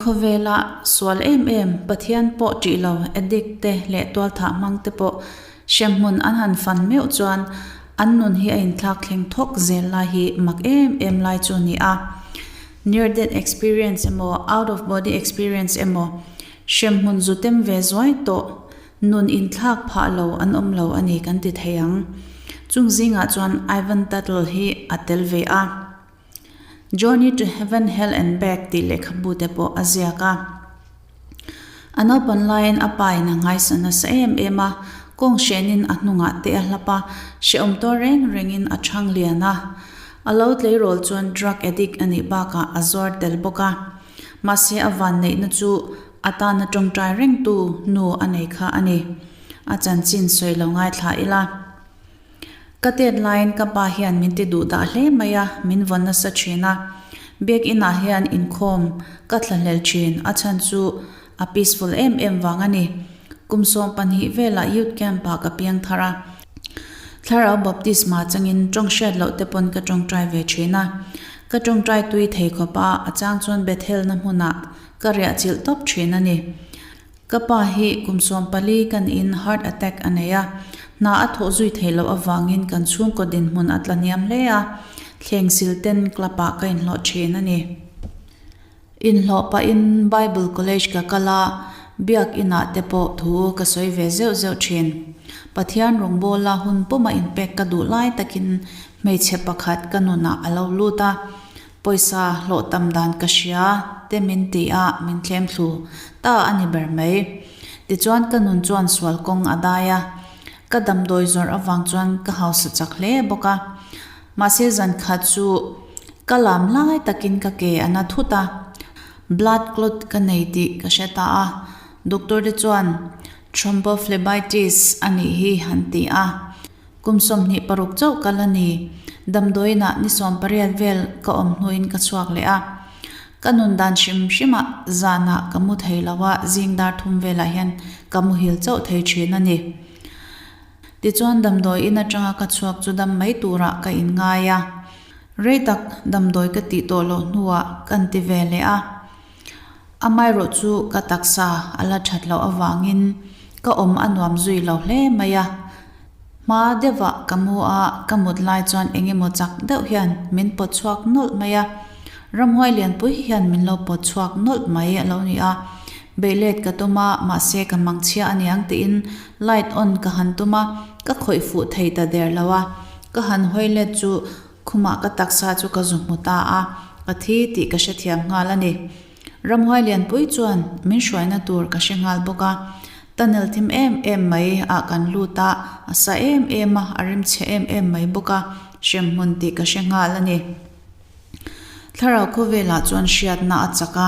Khawvela sual em em, Pathian pawh ṭih lo, addict te leh tualthah hmang te pawh hremhmun an han fan meuh chuan an nun hi a inthlak thleng thawk zel lai hi mak em em lai chu a ni a. Near death experience emaw, out of body experience emaw, hremhmun zu tem ve zuai tawh nun inthlak phah lo an awm lo a ni kan ti thei ang. Chung zingah chuan Ivan Tuttle hi a tel ve a. Journey to Heaven, Hell and Back tih lehkhabu te pawh a ziak a. A naupan laiin a pa in a ngaisa nasa em em a, kawng hrenin a hnungah te a hlap a, hrehawm tawh reng rengin a chhang lian a. A lo tleirawl chuan drug addict a nih bakah a zuar tel bawk a. Mahse a vanneihna chu a tana tawngtai rengtu nu a nei kha a ni. A chanchin sawi lo ngaithla ila. Ka tet laiin ka pa hian min ti duh dah hle mai a, min vawn nasa thin a. Biakinah hian inkhawm ka thlahlel thin, a chhan chu a peaceful em em vang a ni. Kum 12 velah youth camp ah ka piang thar a. Thlarau baptisma changin tawng hriat loh te pawn ka tawngtai ve thin a. Ka tawngtai tui thei khawp a, a chang chuan Bethel na hmunah ka riah chilh tawp thin a ni. Ka pa hi kum 14 kan in heart attack a nei a, hna a thawh zui theih loh avangin kan chhungkaw dinhmun a tla hniam hle a, thleng sil ten club ah ka inhlawh thin a ni. Inhlawh pahin Bible College ka kal a, biak inah te pawh thu ka sawi ve zeuh zeuh thin. Pathian rawngbawla hun puma inpek ka duh lai takin hmeichhe pakhat ka nunah a lo lut a, Pawisa hlawh tam dan ka hria te min ti a, min thlem thlu ta a ni ber mai. Tichuan ka nun chuan sual kawng a dai a, ka damdawi zawrh avang chuan ka hausa chak hle bawk a. Mahse zan khat chu ka lam lai takin ka ke a na thut a, blood clot ka nei tih ka hre ta a, doctor te chuan thrombophlebitis a nih hi an ti a. Kum 26 chauh kal a ni. Damdawiinah ni 18 vel ka awm hnuin ka chhuak leh a. Ka nun dan hrim hrimah zanah ka mu thei lo a, zing dar thum velah hian ka muhil chauh thei thin a ni. Tichuan damdawiin atanga ka chhuak chu dam mai turah ka inngai a. Rei tak damdawi ka tih tawh loh hnuah kan ti ve leh a. Amaherawh chu ka taksa a la that loh avangin ka awm a nuam zui lo hle mai a. Hma deuhah ka mu a, ka mut lai chuan eng emaw chak deuh hian min pawt chhuak nawlh mai a. Ramhuai lianpui hian min lo pawt chhuak nawlh mai a lo ni a. Beihlet ka tum a, mahse ka mangchhia a niang tiin light on ka han tum a, ka khawih fuh thei ta der lo a. Ka han hawi let chu Khumah ka taksa chu ka zu hmu ta a, ka thi tih ka hrethiam nghal a ni. Ramhuai lianpui chuan min hruaina tur ka hre nghal bawk a, tunnel thim em em mai ah kan lut a, a sa em em a, a rimchhe em em mai bawk a, hremhmun tih ka hre nghal a ni. Thlarau khawvelah chuan hriatna a chak a,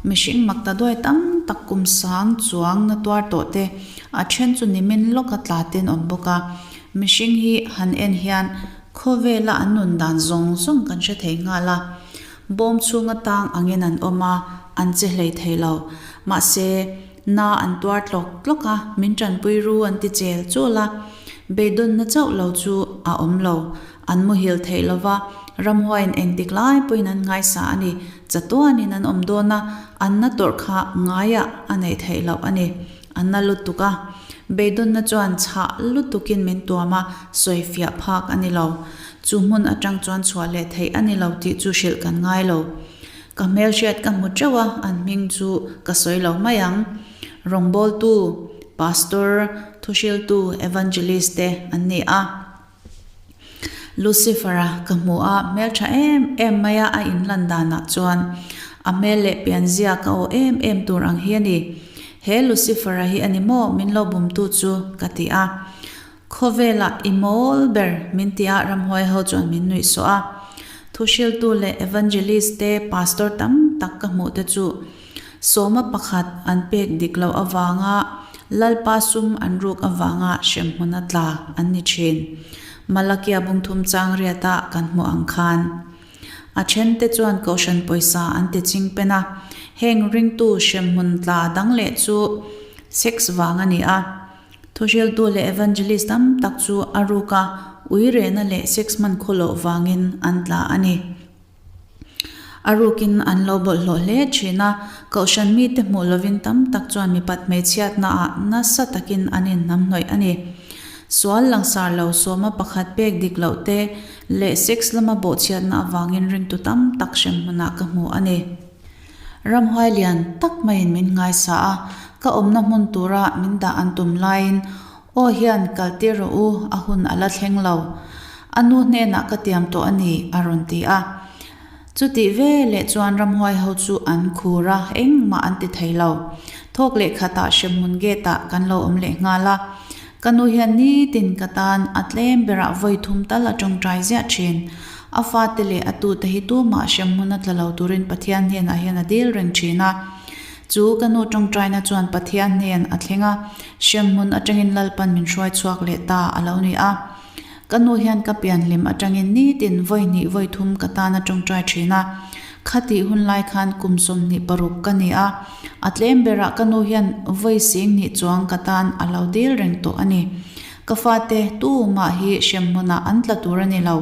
mihring mak ta duai tam tak kum sang chuang na tuar tawh te, a then chu nimin lawka tla ten awm bawk a, mihring hi han en hian Khawvela an nun dan zawng zawng kan hre thei nghal a, bawm chhunga tang angin an awm a, an che hlei thei lo. Mahse, na an tuar tlawk tlawk a, min tanpui ru an ti chel chul a. Beidawnna chauh lo chu a awm lo. An muhil theih lo va, ramhuaiin engtik lai pawhin an ngaisa a ni. Chatuanin an awm dawn a, an na tawrh kha ngaiah a neih theih loh a ni. A na lutuk a, beidawnna chuan chhah lutukin min tuam a, sawifiah phak a ni lo. Chu hmun atang chuan chhuah leh theih a ni lo tih chu hrilh kan ngai lo. Ka hmelhriat ka hmu teuh a, an hming chu ka sawi lo mai ang. Rawngbawltu, Pastor, Thuhriltu, Evangelist te an ni a. Lucifer-a ka hmu a, hmeltha em em mai a, a inlan danah chuan a hmel leh pianzia ka aw em em tur ang hi a ni. He Lucifer-a hi a ni maw min lo bumtu chu? ka ti a. Khawvelah i mawl ber min ti a, ramhuai ho chuan min nuih sawh a. Thuhriltu leh evangelist te, pastor tam tak ka hmuh te chu sawma pakhat an pek dik loh avanga Lalpa sum an ruk avanga hremhmun a tla an ni thin. Malakia bungthum chang riata kan hmuh ang khan. A then te chuan Kohhran pawisa an ti ching pen a, heng ringtu hremhmun tla dang leh chu sex vang a ni a. Thuhriltu leh evangelist tam tak chu a ruka ui rehna leh sex hman khaw loh vangin an tla a ni. A rukin an lo bawlhhlawh hle thin a, kohhran mite hmuh lovin tam tak chuan mipat hmeichhiatnaah nasa takin an inhnamhnawih a ni. Sual langsar lo sawma pakhat pek dik loh te leh sex lama bawhchhiatna avangin ringtu tam tak hrem hmunah ka hmu a ni. Ramhuai lian tak maiin min nghaisa a, ka awmna hmun tura min dah an tum laiin Aw hian kal tir rawh u, a hun a la thleng lo. A nu hnenah ka tiam tawh a ni, a rawn ti a. Chutih ve leh chuan ramhuai ho chu an khur a, engmah an ti thei lo. Thawk leh khatah hremhmun gate ah kan lo awm leh nghal a. Ka nu hian nitin ka tan a tlem berah vawi thum tal a tawngtai ziah thin. A fate leh a tute hi tumah hremhmun a tla lo turin Pathian hnenah hian a dil reng thin a. Chu ka nu tawngtaina chuan Pathian hnen a thleng a, hremhmun atangin Lalpan min hruai chhuak leh ta a lo ni a. Ka nu hian ka pianhlim atangin nitin vawi hnih vawi thum ka tan a tawngtai thin a. Khatih hun lai khan kum 26 ka ni a, a tlem berah ka nu hian vawi sing hnih chuang ka tan a lo dil reng tawh a ni. Ka fate tumah hi hremhmunah an tla tur a ni lo.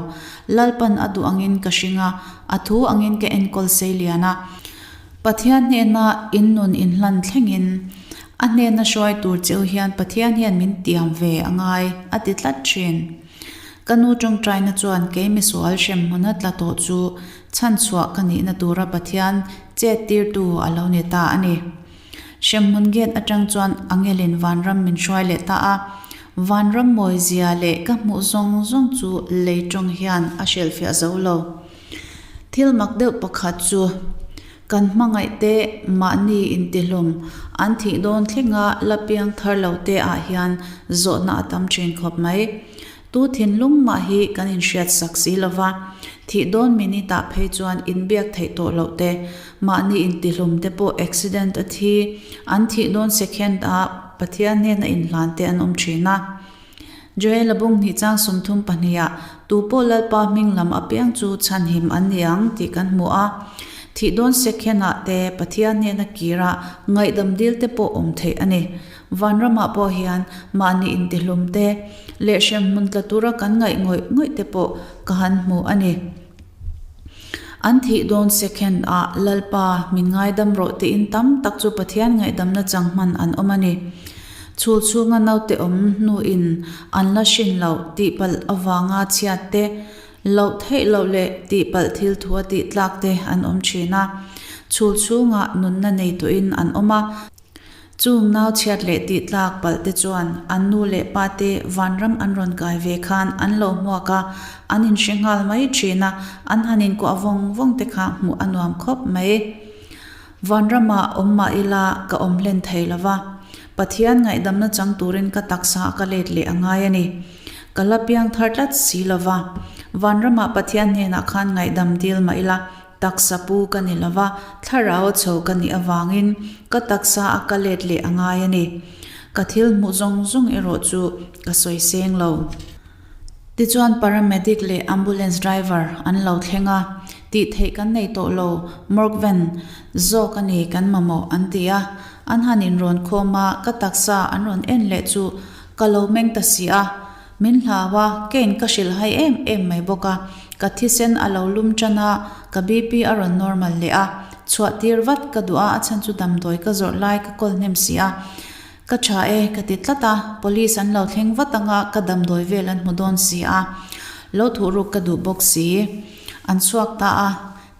Lalpan a duh angin ka hring a, a thu angin ka enkawl sei lian a. Pathian hnena in nun inhlan thlengin a hnena hruai tur cheu hian Pathian hian min tiam ve a ngai, a ti tlat thin. Ka nu tawngtaina chuan kei misual hremhmuna tla tawh chu chhanchhuah ka nihna tura Pathian chet tirtu a lo ni ta a ni. Hremhmun gate atang chuan angelin vanram min hruai leh ta a, vanram mawizia leh ka hmuh zawng zawng chu lei tawng hian a hrilhfiah zo lo. Thil mak deuh pakhat chu kan hmangaih te mahni intihlum an thih dawn thlenga la piang thar lo te ah hian zawhna a tam thin khawp mai. Tu thinlung mah hi kan inhriat sak si lova, thih dawn minute ah phei chuan inbiak theih tawh loh te, mahni intihlum te pawh accident a thi, an thih dawn second ah Pathian hnena inhlan te an awm thin a. Joel a bung hnih chang 32 ah tu pawh Lalpa hming lam apiang chu chhanhim an ni ang tih kan hmu a. Thih dawn second ah te Pathian hnena kir ah ngaihdam dil te pawh awm theih a ni. Vanram ah pawh hian mahni intihlum te leh hremhmun tla tura kan ngaih ngawih ngawih te pawh ka han hmu a ni. An thih dawn second ah Lalpa min ngaidam rawh tiin tam tak chu Pathian ngaihdamna chang hman an awm a ni. Chhul chhunga naute awm hnuin an la hrin loh tihpalh avanga chhiat te, loh theih loh leh tihpalh thil thua tih tlak te an awm thin a. Chhul chhungah nunna nei tawhin an awm a. Chung nau chhiat leh tih tlak palh te chuan an nu leh pa te vanram an rawn kai ve khan an lo hmuak a, an inhre nghal mai thin a, an han inkuah vawng vawng te kha hmuh a nuam khawp mai. Vanramah awm mah ila ka awm hlen thei lo va, Pathian ngaihdamna chang turin ka taksa a ka let leh a ngai a ni. Ka la piang thar tlat si lo va, vanramah Pathian hnenah khan ngaihdam dil mah ila Taksa pu ka ni lova, thlarau a chho ka nih avangin ka taksa a ka let leh a ngai a ni. Ka thil hmuh zawng zawng erawh chu ka sawi seng lo. Tichuan paramedic leh ambulance driver an lo thleng a, tih theih kan nei tawh lo, morgue van zawk a ni kan mamawh an ti a. An han inrawn khawm a, ka taksa an rawn en leh chu ka lo meng ta si a. Min hlau a, kein ka hrilh hai em em mai bawk a, ka thisen a lo lum tan a, ka BP a rawn normal leh a, chhuah tir vat ka duh a, a chhan chu damdawi ka zawrh lai ka kawl hnem si a, ka tha e ka ti tlat a, police an lo thleng vat ang a, ka damdawi vel an hmu dawn si a, lo thuh ruk ka duh bawk si. An chhuak ta a,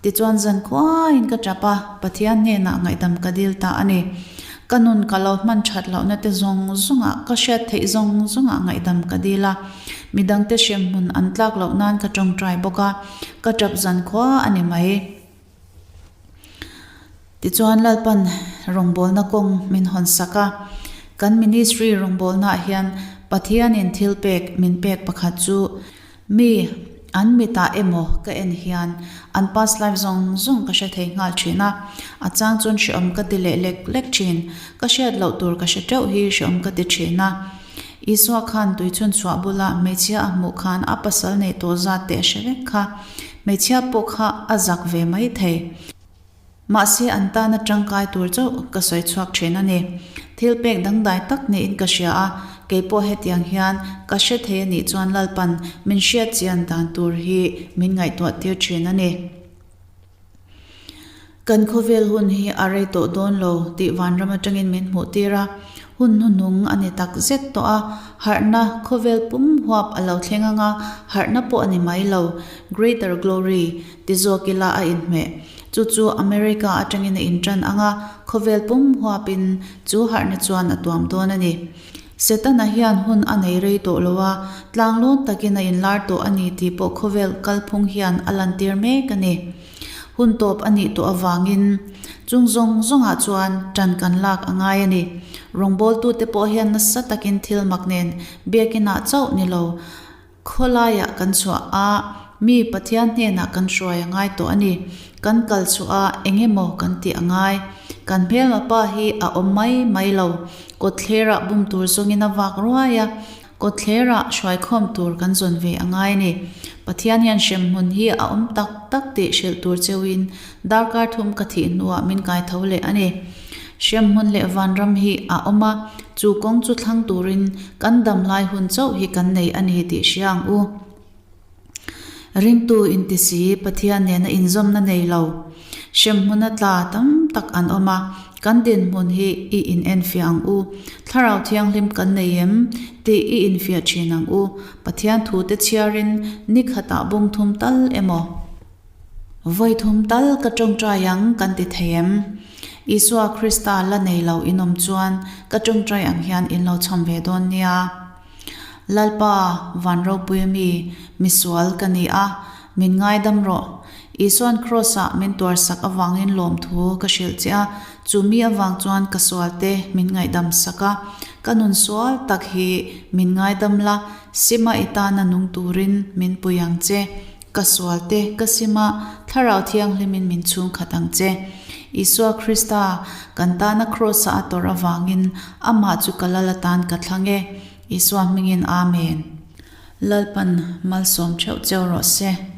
Tichuan zan khuaiin ka tap a, Pathian hnenah ngaihdam ka dil ta a ni. Ka nun ka lo hman that lohna te zawng zawngah, ka hriat theih zawng zawngah ngaihdam ka dil a. Midangte hremhmun an tlak loh nan ka tawngtai bawk a, ka tap zan khua a ni mai. Tichuan Lalpan rawngbawlna kawng min hawn sak a, kan ministry rawngbawlnaah hian Pathianin thilpek min pek pakhat chu, Mi, an mitah emaw ka en hian an past life zawng zawng ka hre thei nghal thin a, a chang chuan hreawm ka ti leh lek lek thin, ka hriat loh tur ka hre teuh hi hreawm ka ti thin a. Isua khan tuichhun chhuah bula hmeichhia a hmuh khan a pasal neih tawh zat teh a hre vek kha, hmeichhia pawh kha a zak ve mai thei. Mahse an tana tangkai tur chauh ka sawi chhuak thin a ni. Thil pek dangdai tak niin ka hria a, kei pawh hetiang hian ka hre thei a nih chuan Lalpan min hriat chian dan tur hi min ngaihtuah tir thin a ni. Kan khawvel hun hi a rei tawh dawn lo tih vanram atangin min hmuh tir a, hun hnuhnung a ni tak zet tawh a, harhna khawvel pum huap a lo thleng ang a, harhna pawh a ni mai lo, Greater Glory ti zawk ila a inhmeh. Chu chu America atangin a intan ang a, khawvel pum huapin chu harhna chuan a tuam dawn a ni. Setana hian hun a nei rei tawh lo a, tlanglawn takin a inlar tawh a ni tih pawh khawvel kalphung hian a lantir mek a ni. Hun tawp a nih tawh avangin chung zawng zawngah chuan ṭan kan lak a ngai a ni. Rawngbawltute pawh hian nasa takin thil mak nen biakinah chauh ni lo, khawlaiah kan chhuah a, mi Pathian hnenah kan hruai a ngai tawh a ni. Kan kal chhuah a, eng emaw kan tih a ngai. Kan hmelma pa hi a awm mai mai lo. Kawtthlerah bum tur zawngin a vak ruai a, Kawtthlerah hruaikhawm tur kan zawn ve a ngai a ni. Pathian hian hremhmun hi a awm tak tak tih hrilh tur cheuhin darkar thum ka thih hnuah min kai tho leh a ni. Hremhmun leh vanram hi a awm a, chu kawng chu thlang turin kan dam lai hun chauh hi kan nei a ni tih hria ang u. Ringtu inti si Pathian nena inzawmna nei lo, hremhmuna tla tam tak an awm a, kan dinhmun hi i inenfiah ang u. Thlarau Thianghlim kan nei em tih i infiah thin ang u. Pathian thute chhiarin ni khatah bung thum tal emaw? Vawi thum tal ka tawngtai ang kan ti thei em? Isua Krista la nei lo in awm chuan ka tawngtai ang hian in lo chhawm ve dawn nia. Lalpa, van ropui mi, misual ka ni a, min ngaidam rawh. Isuan Kraws-ah min tuarsak avangin lawmthu ka hrilh che a, chu mi avang chuan ka sualte min ngaihdam sak a. Ka nun sual tak hi min ngaidam la, sima i tana nung turin min pui ang che. Ka sualte ka sima Thlarau Thianghlimin min chhungkhat ang che. Isua Krista, kan tana Kraws-a a tawrh avangin Amah chu ka lal atan ka thlang e. Isua hmingin Amen. Lalpan malsawm theuh cheu rawh se.